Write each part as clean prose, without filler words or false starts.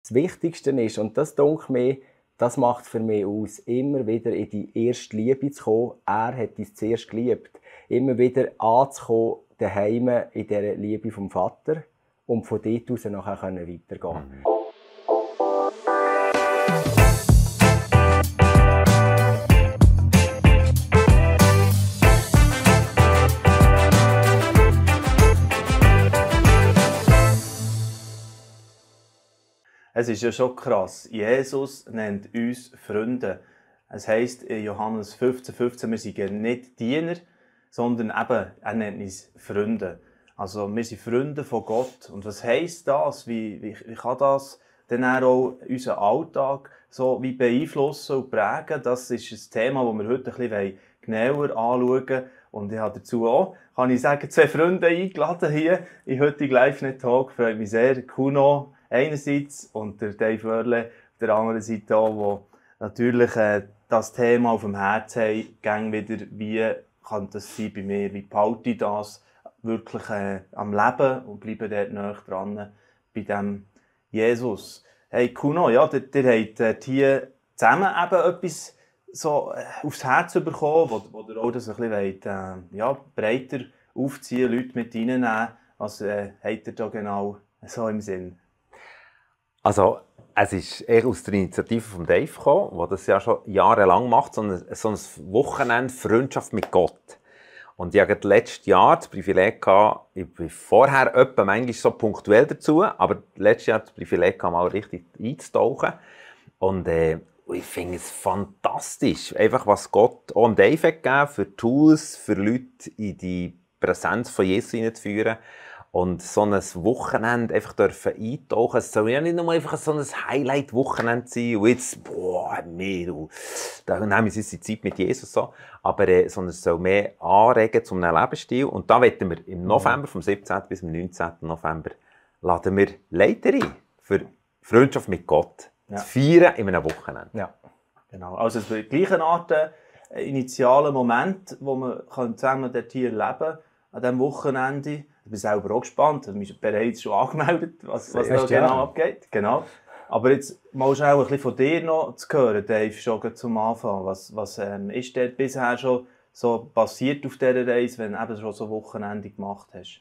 das Wichtigste ist, und das denke mir, das macht für mich aus, immer wieder in die erste Liebe zu kommen. Er hat uns zuerst geliebt. Immer wieder anzukommen, daheim in dieser Liebe vom Vater und von dort aus nachher weitergehen. Es ist ja schon krass. Jesus nennt uns Freunde. Es heisst in Johannes 15,15, wir sind nicht Diener, sondern eben, er nennt uns Freunde. Also wir sind Freunde von Gott. Und was heisst das? Wie kann das dann auch unseren Alltag so wie beeinflussen und prägen? Das ist ein Thema, das wir heute ein bisschen genauer anschauen. Und ich habe dazu auch, kann ich sagen, 2 Freunde eingeladen hier in heutigen Live-Net-Talk. Freut mich sehr. Kuno einerseits und der Dave Wörle auf der anderen Seite auch, die natürlich das Thema auf dem Herzen haben, gang wieder, wie kann das sein bei mir, wie behalte ich das wirklich am Leben und bleibe dort näher dran bei dem Jesus. Hey Kuno, ja, ihr habt hier zusammen eben etwas so aufs Herz bekommen, wo ihr auch das ein bisschen breiter aufziehen, Leute mit reinnehmen. Was habt ihr da genau so im Sinn? Also, es ist eher aus der Initiative von Dave gekommen, der das ja schon jahrelang macht, so ein Wochenende Freundschaft mit Gott. Und ich hatte letztes Jahr das Privileg gehabt, ich bin vorher etwa manchmal so punktuell dazu, aber letztes Jahr das Privileg gehabt, mal richtig einzutauchen. Und ich finde es fantastisch, einfach was Gott auch Dave hat gegeben, für Tools, für Leute in die Präsenz von Jesus hineinzuführen. Und so ein Wochenende einfach eintauchen. Es soll ja nicht nur einfach so ein Highlight-Wochenende sein. Und jetzt, da nehmen wir unsere Zeit mit Jesus so. Aber, sondern es soll mehr anregen zu einem Lebensstil. Und da werden wir im November, vom 17. bis zum 19. November, laden wir Leiter ein für Freundschaft mit Gott. Ja. Zu feiern in einem Wochenende. Ja, genau. Also es wird gleiche Art initialen Moment, wo man zusammen dort hier erleben kann, an diesem Wochenende. Ich bin selber auch gespannt, du bist bereits schon angemeldet, was da genau abgeht. Genau. Aber jetzt mal schnell ein bisschen von dir noch zu hören, Dave, schon zum Anfang. Was ist dort bisher schon so passiert auf dieser Reise, wenn du eben schon so Wochenende gemacht hast?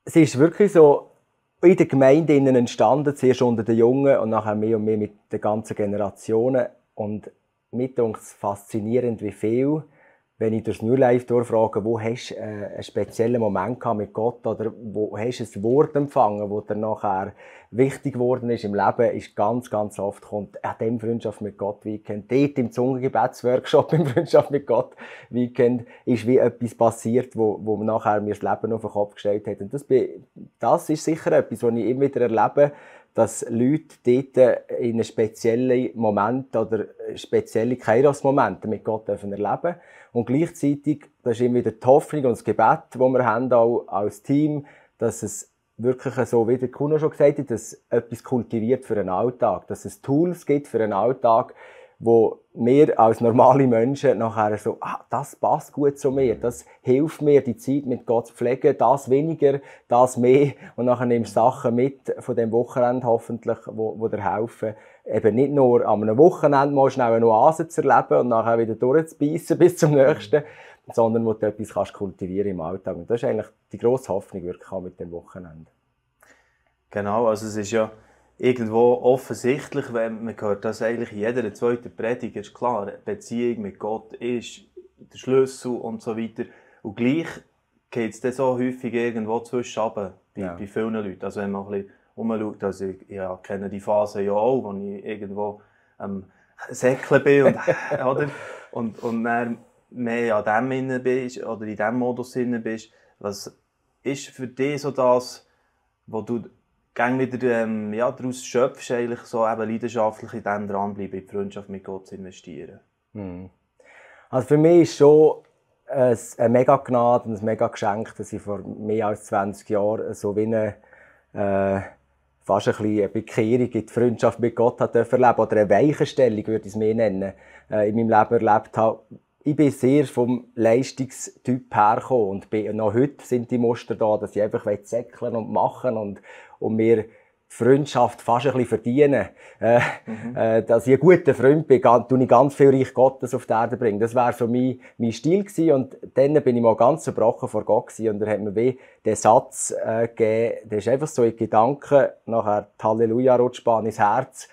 Es ist wirklich so in der Gemeinde entstanden, zuerst unter den Jungen und nachher mehr und mehr mit den ganzen Generationen. Und mir ist es faszinierend, wie viel, wenn ich durchs New Life durchfrage, wo hast du einen speziellen Moment gehabt mit Gott oder wo hast du ein Wort empfangen, das dir nachher wichtig geworden ist im Leben, ist ganz, ganz oft kommt an dem Freundschaft mit Gott Weekend, dort im Zungengebetsworkshop im Freundschaft mit Gott Weekend ist wie etwas passiert, wo nachher mir das Leben auf den Kopf gestellt hat. Und das ist sicher etwas, was ich immer wieder erlebe, dass Leute dort in einem speziellen Moment oder spezielle Kairos-Momente mit Gott erleben dürfen. Und gleichzeitig, das ist immer wieder die Hoffnung und das Gebet, das wir haben, auch als Team, dass es wirklich so, wie der Kuno schon gesagt hat, dass etwas kultiviert für einen Alltag, dass es Tools gibt für einen Alltag, wo wir als normale Menschen nachher so, das passt gut zu mir, das hilft mir, die Zeit mit Gott zu pflegen, das weniger, das mehr. Und nachher nimmst du Sachen mit von dem Wochenende hoffentlich, wo dir helfen, eben nicht nur an einem Wochenende mal schnell eine Oase zu erleben und nachher wieder durchzubeissen bis zum nächsten, sondern wo du etwas kannst kultivieren im Alltag. Und das ist eigentlich die grosse Hoffnung wirklich auch mit dem Wochenende. Genau, also es ist ja irgendwo offensichtlich, wenn man hört das eigentlich in jeder zweiten Predigt, ist klar, Beziehung mit Gott ist der Schlüssel und so weiter. Und gleich geht es dann so häufig irgendwo zwischen bei vielen Leuten. Also wenn man ein bisschen umschaut, also ich kenne die Phase ja auch, wo ich irgendwo säckeln bin und dann mehr an dem inne bist oder in diesem Modus inne bist. Was ist für dich so das, wo du gang wieder daraus schöpfst, eigentlich so eben leidenschaftlich in dem dranbleiben, in die Freundschaft mit Gott zu investieren? Also für mich ist schon eine mega Gnade und ein mega Geschenk, dass ich vor mehr als 20 Jahren so wie fast eine Bekehrung in die Freundschaft mit Gott erleben oder eine Weichenstellung, würde ich es mehr nennen, in meinem Leben erlebt habe. Ich bin sehr vom Leistungstyp hergekommen und noch heute sind die Muster da, dass ich einfach säckeln und machen und mir Freundschaft fast ein bisschen verdienen. Dass ich ein guter Freund bin, tue ich ganz viel Reich Gottes auf die Erde bringen. Das wäre so mein Stil gewesen. Und dann bin ich mal ganz zerbrochen vor Gott gewesen. Und er hat mir wie den Satz gegeben, der ist einfach so in Gedanken, nachher die Halleluja-Rutschbahn ins Herz,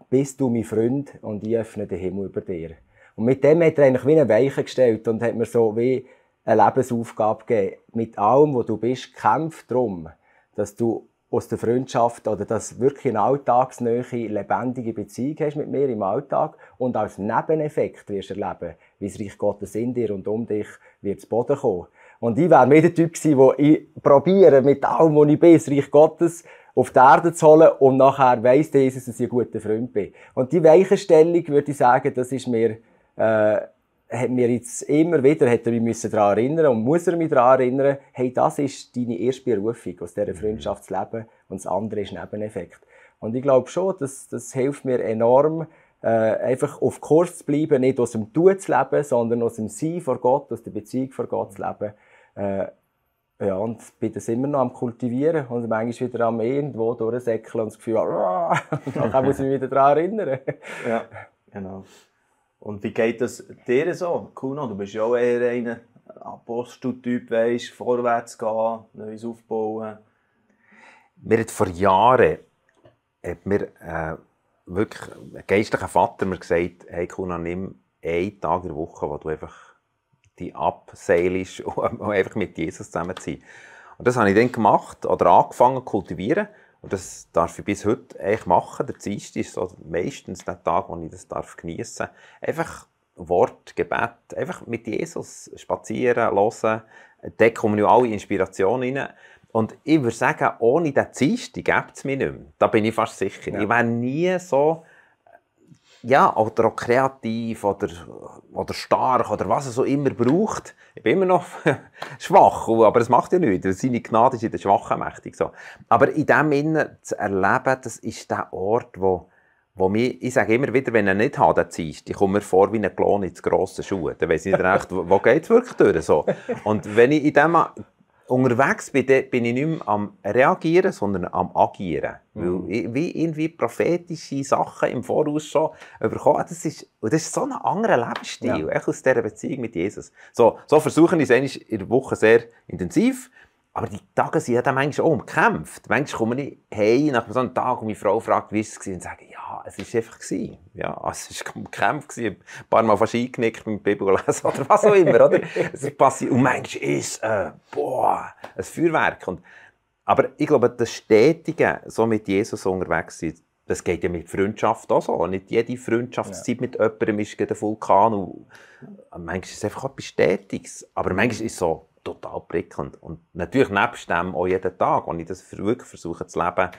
bist du mein Freund und ich öffne den Himmel über dir. Und mit dem hat er eigentlich wie eine Weiche gestellt und hat mir so wie eine Lebensaufgabe gegeben. Mit allem, wo du bist, kämpf darum, dass du aus der Freundschaft oder dass wirklich eine alltagsnähe, lebendige Beziehung hast mit mir im Alltag und als Nebeneffekt wirst du erleben, wie das Reich Gottes in dir und um dich wird zu Boden kommen. Und ich wäre mehr der Typ gewesen, wo ich probiere, mit allem, was ich bin, das Reich Gottes auf die Erde zu holen und nachher weiss Jesus, dass ich ein guter Freund bin. Und die Weichenstellung, würde ich sagen, das ist mir, hat mir jetzt immer wieder, hat er mich daran erinnern und muss er mich daran erinnern, hey, das ist deine erste Berufung, aus dieser Freundschaft zu leben und das andere ist Nebeneffekt. Und ich glaube schon, das hilft mir enorm, einfach auf Kurs zu bleiben, nicht aus dem Tun zu leben, sondern aus dem Sein vor Gott, aus der Beziehung vor Gott zu leben. Ja, und bin das immer noch am Kultivieren und manchmal wieder am irgendwo durchsäckeln und das Gefühl, und dann muss ich mich wieder daran erinnern. Ja, genau. Und wie geht das dir so, Kuno? Du bist ja auch eher ein Aposteltyp, weisst, vorwärts gehen, Neues aufbauen. Mir hat vor Jahren wirklich ein geistlicher Vater mir gesagt, hey Kuno, nimm einen Tag in der Woche, wo du einfach die abseilst und einfach mit Jesus zusammen zu sein. Und das habe ich dann gemacht oder angefangen zu kultivieren. Und das darf ich bis heute eigentlich machen. Der Dienstag ist so meistens der Tag, wo ich das geniessen darf. Einfach Wort, Gebet, einfach mit Jesus spazieren, hören. Da kommen ja alle Inspirationen rein. Und ich würde sagen, ohne den Dienstag gäbe es mich nicht mehr. Da bin ich fast sicher. Ja. Ich wäre nie so, ja, oder auch kreativ oder stark oder was es so immer braucht. Ich bin immer noch schwach, aber das macht ja nichts. Seine Gnade ist in der Schwachen mächtig. So. Aber in dem Innen zu erleben, das ist der Ort, wo mich, ich sage immer wieder, wenn er nicht hat, der Dienst, ich komme mir vor wie ein Klon in grossen Schuhen. Dann weiss ich nicht recht, wo geht es wirklich durch. So. Und wenn ich in dem unterwegs bin, dann bin ich nicht mehr am Reagieren, sondern am Agieren. Weil ich wie irgendwie prophetische Sachen im Voraus schon bekommen. Das ist so ein anderer Lebensstil, echt aus dieser Beziehung mit Jesus. So versuche ich es eigentlich in der Woche sehr intensiv. Aber die Tage sind ja dann manchmal auch umkämpft. Manchmal komme ich heim nach so einem Tag und meine Frau fragt, wie es war, und sage, ja, es war einfach. Ja, es war umkämpft. Ein paar Mal fast eingenickt mit dem Bibellesen oder was auch immer. Oder? Es passiert. Und manchmal ist ein Feuerwerk. Aber ich glaube, das Stetige, so mit Jesus unterwegs sein, das geht ja mit Freundschaft auch so. Nicht jede Freundschaftszeit mit jemandem ist ein Vulkan. Und manchmal ist es einfach etwas Stetiges. Aber manchmal ist es so total prickelnd. Und natürlich nebst dem auch jeden Tag, wenn ich das wirklich versuche zu leben,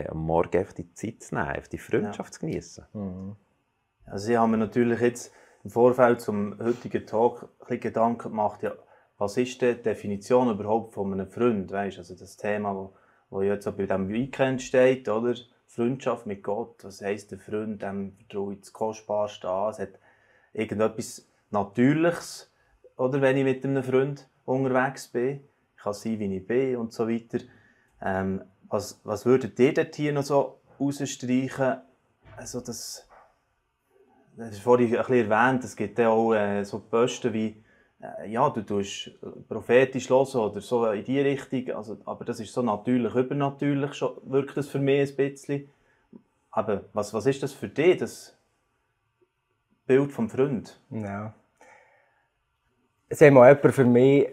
am Morgen einfach die Zeit zu nehmen, einfach die Freundschaft zu genießen. Also ich habe mir natürlich jetzt im Vorfeld zum heutigen Talk ein bisschen Gedanken gemacht, ja, was ist die Definition überhaupt von einem Freund? Weißt, also das Thema, das jetzt auch bei diesem Weekend steht, oder? Freundschaft mit Gott, was heisst der Freund, dem vertraue ich das Kostbarste an, es hat irgendetwas Natürliches, oder wenn ich mit einem Freund unterwegs bin, ich kann sein, wie ich bin und so weiter. Was würdet ihr dort hier noch so rausstreichen? Also das ist vorhin ein bisschen erwähnt, es gibt ja auch so Posten wie, ja, du tust prophetisch hören oder so in die Richtung, also, aber das ist so natürlich, übernatürlich, schon, wirkt das für mich ein bisschen. Aber was ist das für dich, das Bild vom Freund? Ja. Es hat mal jemand für mich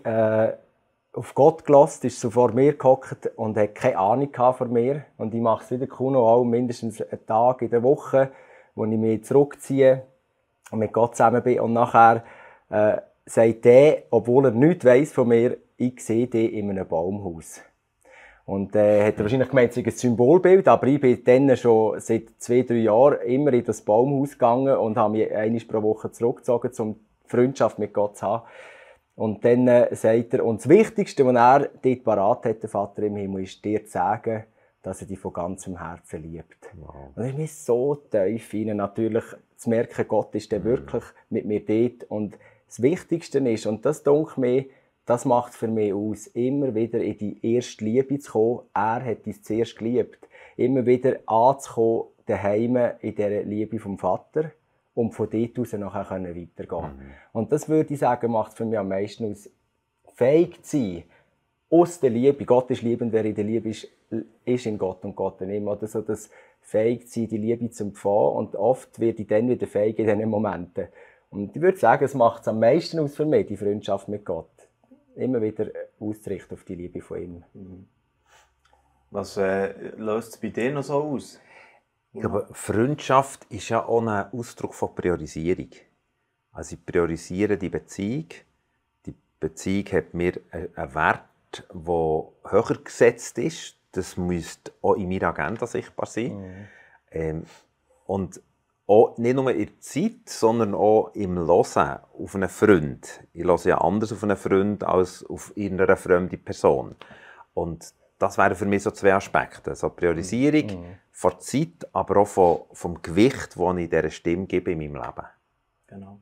auf Gott gelassen, ist so vor mir gehockt und hat keine Ahnung von mir. Und ich mache es wieder Kuno auch mindestens einen Tag in der Woche, wo ich mich zurückziehe und mit Gott zusammen bin. Und nachher sagt er, obwohl er nichts weiss von mir, ich sehe dich in einem Baumhaus. Und hat er wahrscheinlich gemeint, es sei ein Symbolbild, aber ich bin dann schon seit 2-3 Jahren immer in das Baumhaus gegangen und habe mich einmal pro Woche zurückgezogen, um Freundschaft mit Gott zu haben. Und dann sagt er, und das Wichtigste, was er dort parat hat, der Vater im Himmel, ist dir zu sagen, dass er dich von ganzem Herzen liebt. Wow. Und das ist mir so tief rein, natürlich zu merken, Gott ist dann wirklich mit mir dort. Und das Wichtigste ist, und das denke mir, das macht es für mich aus, immer wieder in die erste Liebe zu kommen. Er hat uns zuerst geliebt. Immer wieder anzukommen, daheim in dieser Liebe vom Vater und von dort aus nachher weitergehen. Und das würde ich sagen, macht es für mich am meisten aus, fähig zu sein, aus der Liebe. Gott ist liebend, wer in der Liebe ist in Gott und Gott in ihm. Oder so das fähig zu sein, die Liebe zu empfangen. Und oft werde ich dann wieder fähig in diesen Momenten. Und ich würde sagen, es macht es am meisten aus für mich, die Freundschaft mit Gott. Immer wieder auszurichten auf die Liebe von ihm. Was löst es bei dir noch so aus? Ich glaube, Freundschaft ist ja auch ein Ausdruck von Priorisierung. Also ich priorisiere die Beziehung. Die Beziehung hat mir einen Wert, der höher gesetzt ist. Das müsste auch in meiner Agenda sichtbar sein. Und auch nicht nur in der Zeit, sondern auch im Hören auf einen Freund. Ich höre ja anders auf einen Freund als auf irgendeine fremde Person. Und das wären für mich so zwei Aspekte. Also Priorisierung von Zeit, aber auch vom Gewicht, das ich dieser Stimme gebe in meinem Leben. Genau.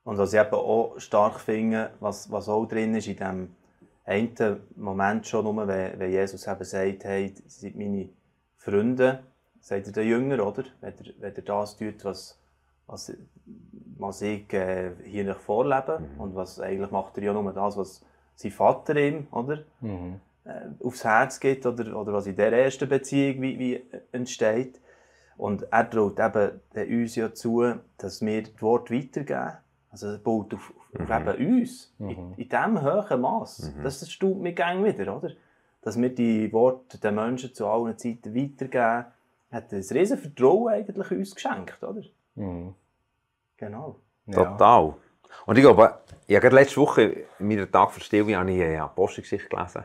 Und was ich eben auch stark finde, was auch drin ist in diesem einen Moment schon, nur, wenn Jesus eben sagt, hey, sie sind meine Freunde, sagt er den Jüngern, oder? Wenn er das tut, was ich hier nicht vorlebe. Und was eigentlich macht er ja nur das, was sein Vater ihm, oder? Aufs Herz gibt, oder was in dieser ersten Beziehung wie entsteht. Und er traut eben uns ja zu, dass wir das Wort weitergeben. Also er baut auf eben uns, in diesem hohen Maß. Das staunt mich gerne wieder, oder? Dass wir die Worte den Menschen zu allen Zeiten weitergeben, hat ein riesen Vertrauen eigentlich uns geschenkt, oder? Genau. Total. Und ich glaube, ich habe gerade letzte Woche in meiner Tag für Stille eine Apostelgeschichte gelesen.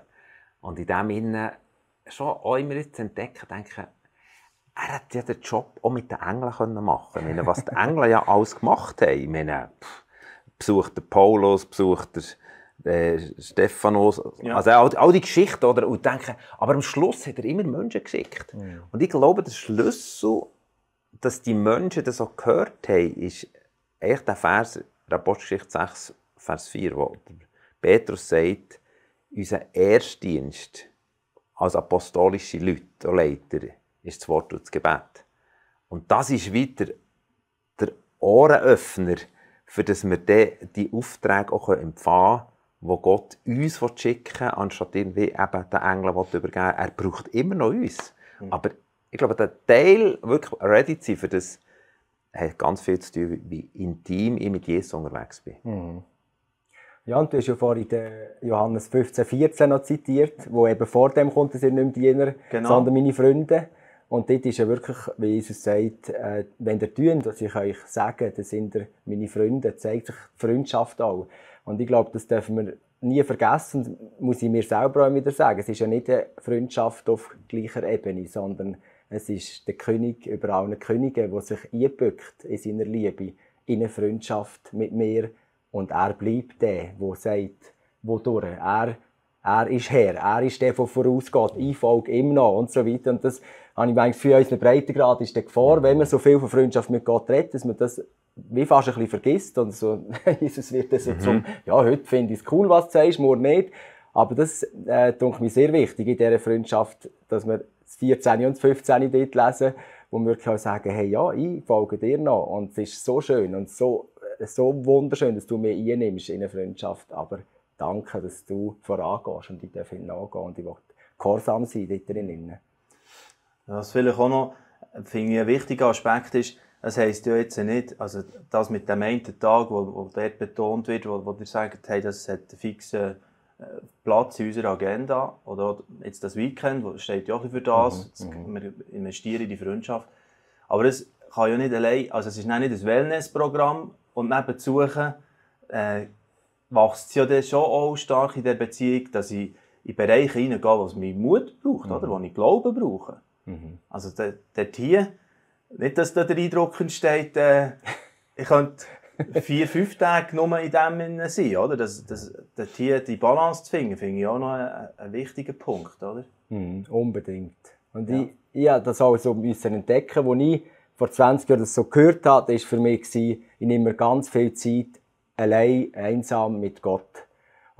Und in dem Innen schon auch immer zu entdecken, denke, er hätte ja den Job auch mit den Engeln machen können. Ich meine, was die Engel ja alles gemacht haben. Ich meine, besucht der Paulus, besucht der Stephanus, Ja. also all die Geschichten. Oder? Und denke, aber am Schluss hat er immer Menschen geschickt. Und ich glaube, der Schlüssel, dass die Menschen das auch gehört haben, ist eigentlich der Vers, der Apostelgeschichte 6, Vers 4, wo Petrus sagt, unser Erstdienst als apostolische Leute und Leiter ist das Wort und das Gebet. Und das ist wieder der Ohrenöffner, für dass wir die Aufträge auch empfangen können, die Gott uns schicken will, anstatt irgendwie eben den Engeln übergeben. Er braucht immer noch uns. Aber ich glaube, der Teil, wirklich ready zu sein für das, hat ganz viel zu tun, wie intim ich mit Jesus unterwegs bin. Ja, und du hast ja vorhin den Johannes 15, 14 noch zitiert, wo eben vor dem kommt, das sind nicht mehr Diener, sondern meine Freunde. Und dort ist ja wirklich, wie Jesus sagt, wenn ihr tut, was ich euch sage, dann sind ihr meine Freunde, zeigt sich die Freundschaft auch. Und ich glaube, das dürfen wir nie vergessen, muss ich mir selber auch wieder sagen. Es ist ja nicht eine Freundschaft auf gleicher Ebene, sondern es ist der König über allen Königen, der sich einbückt in seiner Liebe, in eine Freundschaft mit mir. Und er bleibt der sagt, wodurch. Er ist Herr, er ist der, der vorausgeht, ich folge ihm noch und so weiter. Und das habe ich eigentlich für unseren Breitengrad ist die Gefahr, wenn man so viel von Freundschaft mit Gott redet, dass man das wie fast ein bisschen vergisst. Und so, Jesus wird das so zum, ja, heute finde ich es cool, was du sagst, morgen nicht. Aber das denke mir sehr wichtig in dieser Freundschaft, dass wir das 14 und das 15 dort lesen, wo wir wirklich auch sagen, hey, ja, ich folge dir noch. Und es ist so schön und so wunderschön, dass du mich einnimmst in eine Freundschaft. Aber danke, dass du vorangehst und ich darf nachgehen und ich will gehorsam sein dort drinnen. Was vielleicht auch noch, finde ich, ein wichtiger Aspekt ist, das heisst ja jetzt nicht, also das mit dem einen Tag, wo dort betont wird, wo ihr sagt, hey, das hat einen fixen Platz in unserer Agenda, oder jetzt das Weekend, wo steht ja auch für das, wir investieren in die Freundschaft. Aber es kann ja nicht allein, also es ist nicht ein Wellnessprogramm und nebenzu wächst es ja dann schon auch stark in der Beziehung, dass ich in Bereiche hineingehe, was mir Mut braucht, oder, wo ich Glauben brauche. Also dort hier, nicht, dass da der Eindruck entsteht, ich könnte 4-5 Tage nur in dem sein, oder? Dort hier die Balance zu finden, finde ich auch noch ein wichtiger Punkt, oder? Unbedingt. Und ja. Ich musste das auch so entdecken, als ich vor 20 Jahren das so gehört habe, war für mich, ich nehme mir ganz viel Zeit allein, einsam mit Gott.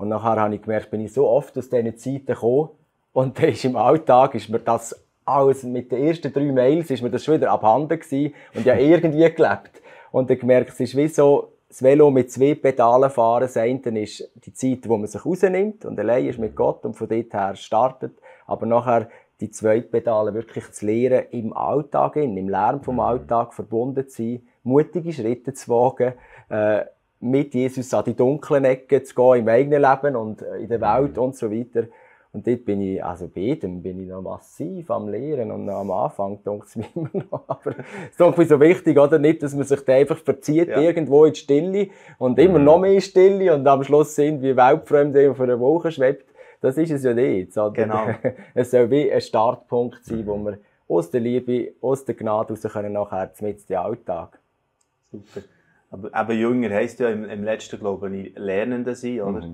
Und nachher habe ich gemerkt, bin ich so oft aus diesen Zeiten gekommen und dann ist im Alltag ist mir das alles, mit den ersten 3 Mails ist mir das schon wieder abhanden gewesen und ja irgendwie gelebt. Und dann gemerkt, es ist wie so, das Velo mit 2 Pedalen fahren. Das eine ist die Zeit, wo man sich rausnimmt und allein ist mit Gott und von dort her startet. Aber nachher die 2 Pedale wirklich zu lernen, im Alltag, im Lärm vom Alltag verbunden zu sein, mutige Schritte zu wagen, mit Jesus an die dunklen Ecken zu gehen im eigenen Leben und in der Welt und so weiter. Und dort bin ich, also bei jedem bin ich noch massiv am Lehren und noch am Anfang denke ich mir immer noch. Aber es ist irgendwie so wichtig, oder? Nicht, dass man sich da einfach verzieht irgendwo in die Stille und immer noch mehr Stille und am Schluss sind wie Weltfremde auf einer Wolke schwebt. Das ist es ja nicht. Oder? Genau. Es soll wie ein Startpunkt sein, wo wir aus der Liebe, aus der Gnade raus können nachher mit dem Alltag. Super. Aber jünger heisst ja im letzten, glaube ich, Lernende sein, oder?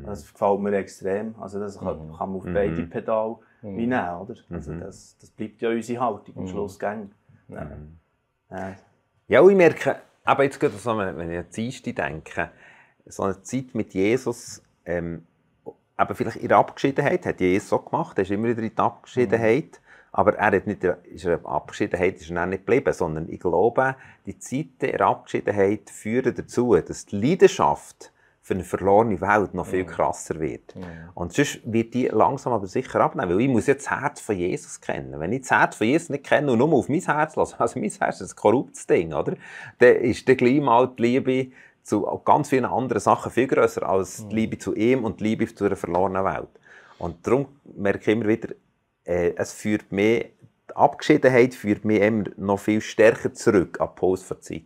Das gefällt mir extrem. Also das kann man auf beide Pedale nehmen, oder? Also das bleibt ja unsere Haltung am Schluss gängig. Ja, und ich merke, aber jetzt gerade so, wenn ich an die Dienste denke, so eine Zeit mit Jesus, aber vielleicht in der Abgeschiedenheit, hat Jesus so gemacht, er ist immer wieder in der Abgeschiedenheit, aber er hat nicht, ist er Abgeschiedenheit ist er nicht geblieben, sondern ich glaube, die Zeiten in der Abgeschiedenheit führen dazu, dass die Leidenschaft für eine verlorene Welt noch viel krasser wird. Und sonst wird die langsam aber sicher abnehmen, weil ich muss jetzt das Herz von Jesus kennen. Wenn ich das Herz von Jesus nicht kenne und nur auf mein Herz lasse, also mein Herz ist ein korruptes Ding, oder? Dann ist dann gleich mal die Liebe zu ganz vielen anderen Sachen viel grösser als die Liebe zu ihm und die Liebe zu einer verlorenen Welt. Und darum merke ich immer wieder, es führt mich, die Abgeschiedenheit führt mich immer noch viel stärker zurück an die Pause der Zeit.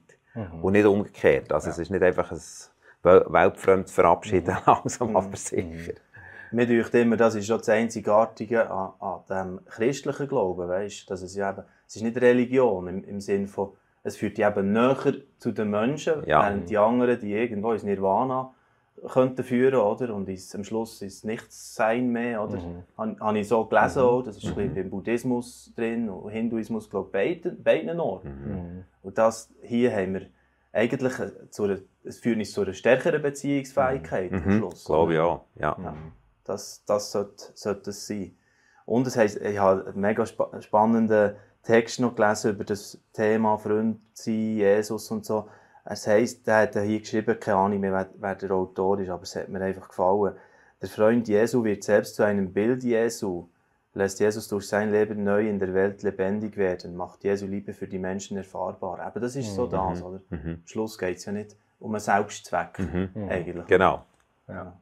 Und nicht umgekehrt. Also es ist nicht einfach ein weltfremdes Verabschieden, langsam aber sicher. Mir denkt immer, das ist schon das Einzigartige an dem christlichen Glauben, weißt? Dass es ja eben, es ist nicht Religion im Sinne von, es führt die eben näher zu den Menschen, während die anderen, die irgendwo ins Nirvana könnten führen, oder? Und am Schluss ist es nichts Sein mehr, oder? Habe ich so gelesen, auch, das ist ein bisschen im Buddhismus drin, und Hinduismus, glaube ich, beiden Orten. Und das hier haben wir eigentlich es führt uns zu einer stärkeren Beziehungsfähigkeit am Schluss. Glaube ich auch, ja. Das sollte es sein. Und das heisst, ich habe einen mega spannenden Text noch gelesen über das Thema Freund sein, Jesus und so. Es heisst, der hat hier geschrieben, keine Ahnung mehr, wer der Autor ist, aber es hat mir einfach gefallen. Der Freund Jesu wird selbst zu einem Bild Jesu, lässt Jesus durch sein Leben neu in der Welt lebendig werden, macht Jesu Liebe für die Menschen erfahrbar. Aber das ist so das, oder? Am Schluss geht es ja nicht um einen Selbstzweck, eigentlich. Genau. Ja.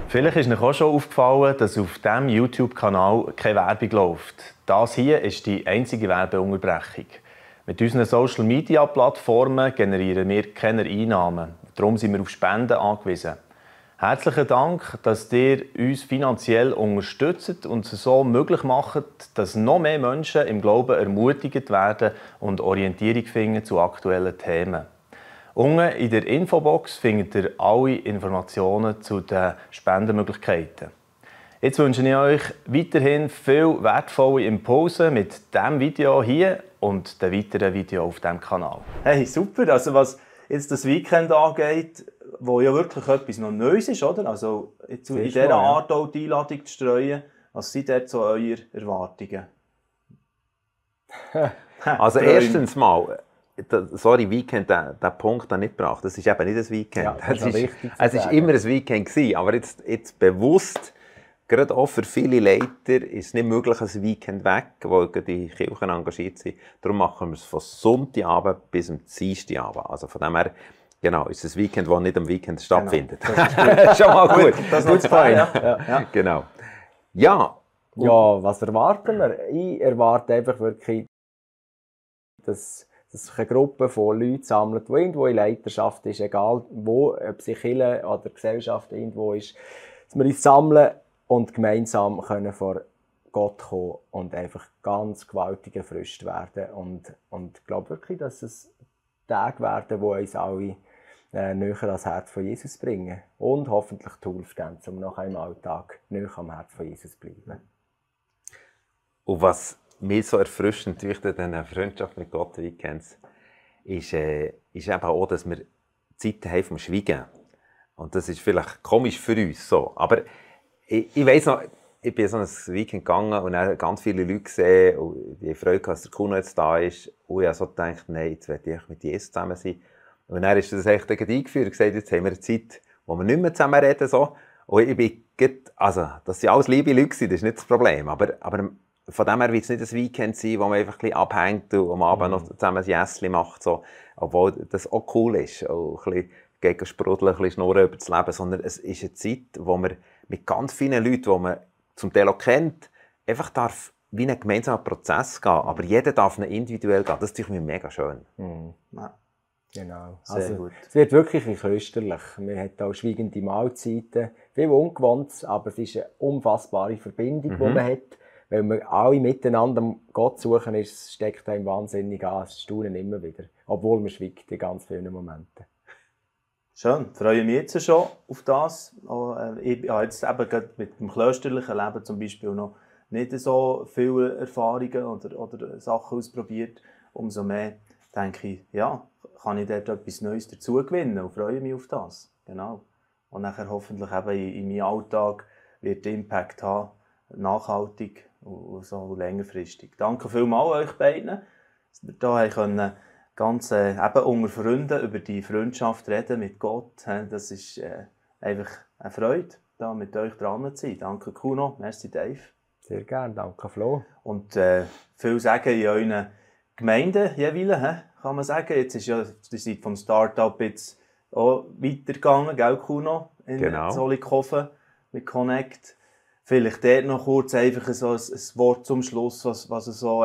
Vielleicht ist euch auch schon aufgefallen, dass auf diesem YouTube-Kanal keine Werbung läuft. Das hier ist die einzige Werbeunterbrechung. Mit unseren Social-Media-Plattformen generieren wir keine Einnahmen. Darum sind wir auf Spenden angewiesen. Herzlichen Dank, dass ihr uns finanziell unterstützt und es so möglich macht, dass noch mehr Menschen im Glauben ermutigt werden und Orientierung finden zu aktuellen Themen. Unten in der Infobox findet ihr alle Informationen zu den Spendenmöglichkeiten. Jetzt wünsche ich euch weiterhin viel wertvolle Impulse mit diesem Video hier und den weiteren Videos auf diesem Kanal. Hey, super. Also was jetzt das Weekend angeht, wo ja wirklich etwas noch Neues ist, oder? Also jetzt in dieser Art auch die Einladung zu streuen. Was sind dort so eure Erwartungen? Also erstens mal, sorry, Weekend, den Punkt nicht gebracht. Das ist eben nicht ein Weekend. Ja, das es ist immer ein Weekend gewesen, aber jetzt bewusst, gerade auch für viele Leiter ist es nicht möglich, ein Weekend weg, wo die Kirchen engagiert sind. Darum machen wir es von Sonntagabend bis zum Dienstagabend. Also von dem her, genau, ist es ein Weekend, das nicht am Weekend stattfindet. Das ist schon mal gut. Das ist fein. Ja. Genau. Ja. Ja, was erwarten wir? Ich erwarte einfach wirklich, dass sich eine Gruppe von Leuten sammelt, die irgendwo in Leiterschaft ist, egal wo, ob sie Kirche oder Gesellschaft irgendwo ist, dass wir uns sammeln und gemeinsam können vor Gott kommen und einfach ganz gewaltig erfrischt werden. Und ich glaube wirklich, dass es Tage werden, die uns alle näher ans Herz von Jesus bringen. Und hoffentlich die Hilfe geben, um nachher im Alltag näher am Herz von Jesus zu bleiben. Und was mir so erfrischend durch diese Freundschaft mit Gott Weekends ist eben auch, dass wir Zeit haben vom Schweigen. Und das ist vielleicht komisch für uns so. Aber ich weiss noch, ich bin so ein Weekend gegangen und dann ganz viele Leute gesehen und die Freude gehabt, dass der Kuno jetzt da ist. Und ich habe so gedacht, nein, jetzt werde ich mit Jesus zusammen sein. Und dann ist das echt eingeführt und gesagt, jetzt haben wir eine Zeit, wo wir nicht mehr zusammen reden. So. Und ich bin also, dass sie alles liebe Leute sind, das ist nicht das Problem. Aber von dem her wird es nicht ein Weekend sein, wo man einfach ein bisschen abhängt und am Abend noch zusammen ein Jässchen macht. So. Obwohl das auch cool ist. Auch ein bisschen gegen sprudeln, ein bisschen schnurren über das Leben. Sondern es ist eine Zeit, wo man mit ganz vielen Leuten, die man zum Teil auch kennt, einfach darf wie einen gemeinsamen Prozess gehen. Aber jeder darf ihn individuell gehen. Das ist mir mega schön. Ja. Genau. Sehr gut. Es wird wirklich ein köstlich. Man hat auch schweigende Mahlzeiten. Viel Ungewohntes, aber es ist eine unfassbare Verbindung, die man hat. Weil wir alle miteinander Gott suchen, steckt einem wahnsinnig an. Es staunen immer wieder. Obwohl man schweigt in ganz vielen Momenten. Schön, ich freue mich jetzt schon auf das. Ich habe jetzt eben gerade mit dem klösterlichen Leben zum Beispiel noch nicht so viele Erfahrungen oder Sachen ausprobiert. Umso mehr denke ich, ja, kann ich dort etwas Neues dazu gewinnen und freue mich auf das. Genau. Und nachher hoffentlich eben in meinem Alltag wird Impact haben, nachhaltig und so längerfristig. Danke vielmals euch beiden, dass wir hier können ganz eben unter Freunden über die Freundschaft reden mit Gott. Das ist einfach eine Freude, da mit euch dran zu sein. Danke Kuno, merci Dave. Sehr gerne, danke Flo. Und viel sagen in euren Gemeinden jeweils, kann man sagen. Jetzt ist ja die Zeit vom Start-up jetzt auch weitergegangen, gell Kuno? In Zollikofen mit Connect. Vielleicht dort noch kurz einfach so ein Wort zum Schluss, was so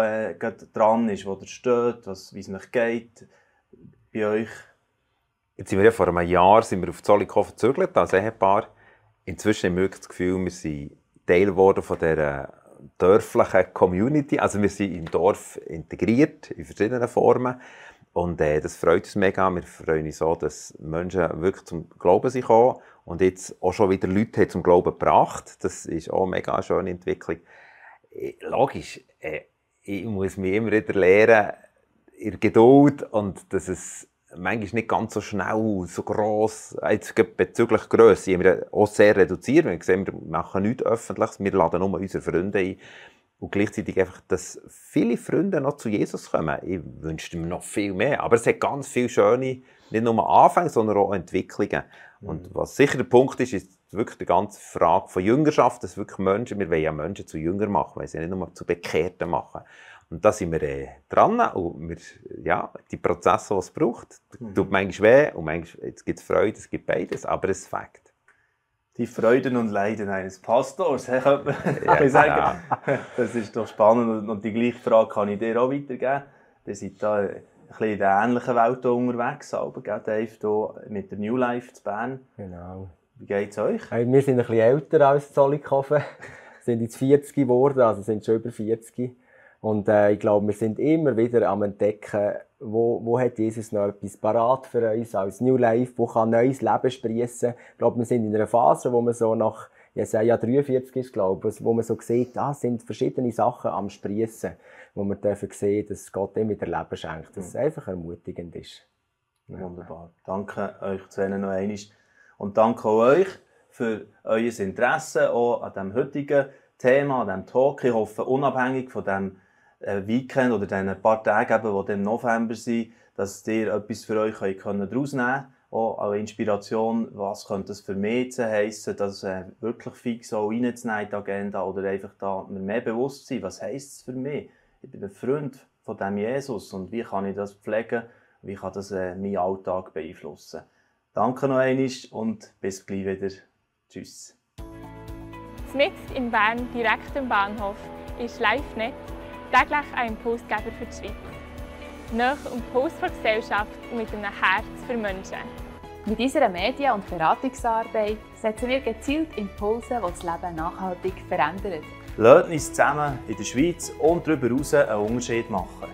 dran ist, wo ihr steht, wie es euch geht, bei euch. Jetzt sind wir ja vor einem Jahr auf Zollikofen gezögert, als Ehepaar. Inzwischen haben wir das Gefühl, wir sind Teil geworden von dieser dörflichen Community. Also wir sind im Dorf integriert, in verschiedenen Formen. Und das freut uns mega. Wir freuen uns so, dass Menschen wirklich zum Glauben sind gekommen und jetzt auch schon wieder Leute zum Glauben gebracht. Das ist auch eine mega schöne Entwicklung. Logisch, ich muss mich immer wieder lernen, in der Geduld und dass es manchmal nicht ganz so schnell, so gross, jetzt bezüglich Grösse, haben wir auch sehr reduziert. Wir sehen, wir machen nichts Öffentliches, wir laden nur unsere Freunde ein. Und gleichzeitig einfach, dass viele Freunde noch zu Jesus kommen. Ich wünschte mir noch viel mehr. Aber es hat ganz viele schöne, nicht nur Anfänge, sondern auch Entwicklungen. Und was sicher der Punkt ist, ist wirklich die ganze Frage von Jüngerschaft, dass wirklich Menschen, wir wollen ja Menschen zu Jüngern machen, weil sie nicht nur zu Bekehrten machen. Und da sind wir dran. Und wir, ja, die Prozesse, die es braucht, tut manchmal weh und manchmal gibt es Freude, es gibt beides, aber es ist Fakt. Die Freuden und Leiden eines Pastors, könnte man sagen. Das ist doch spannend und die gleiche Frage kann ich dir auch weitergeben. Ihr seid da ein bisschen in der ähnlichen Welt unterwegs, aber Dave hier mit der New Life zu Bern. Genau. Wie geht es euch? Wir sind ein bisschen älter als Zollikofen. Wir sind jetzt 40 geworden, also sind schon über 40. Und ich glaube, wir sind immer wieder am Entdecken, wo hat Jesus noch etwas parat für uns als New Life, wo kann neues Leben sprießen. Ich glaube, wir sind in einer Phase, wo man so nach Jesaja 43 ist, glaube ich, wo man so sieht, es sind verschiedene Sachen am Sprießen, wo man dürfen sehen, dass Gott immer wieder Leben schenkt, dass es einfach ermutigend ist. Ja. Wunderbar. Danke euch zu noch einmal. Und danke auch euch für euer Interesse auch an diesem heutigen Thema, an diesem Talk. Ich hoffe, unabhängig von dem Weekend oder diesen paar Tagen, die im November sind, dass ihr etwas für euch daraus nehmen könnt. Auch eine Inspiration, was könnte es für mich heissen, das wirklich fix auch reinzunehmen in die Agenda oder einfach da mir mehr bewusst sein, was heisst es für mich? Ich bin ein Freund von diesem Jesus und wie kann ich das pflegen, wie kann das meinen Alltag beeinflussen? Danke noch einmal und bis gleich wieder. Tschüss. Mitten in Bern, direkt am Bahnhof, ist LiveNet, täglich ein Impulsgeber für die Schweiz. Nach und Puls der Gesellschaft und mit einem Herz für Menschen. Mit unserer Medien- und Beratungsarbeit setzen wir gezielt Impulse, die das Leben nachhaltig verändern. Lasst uns zusammen in der Schweiz und darüber hinaus einen Unterschied machen.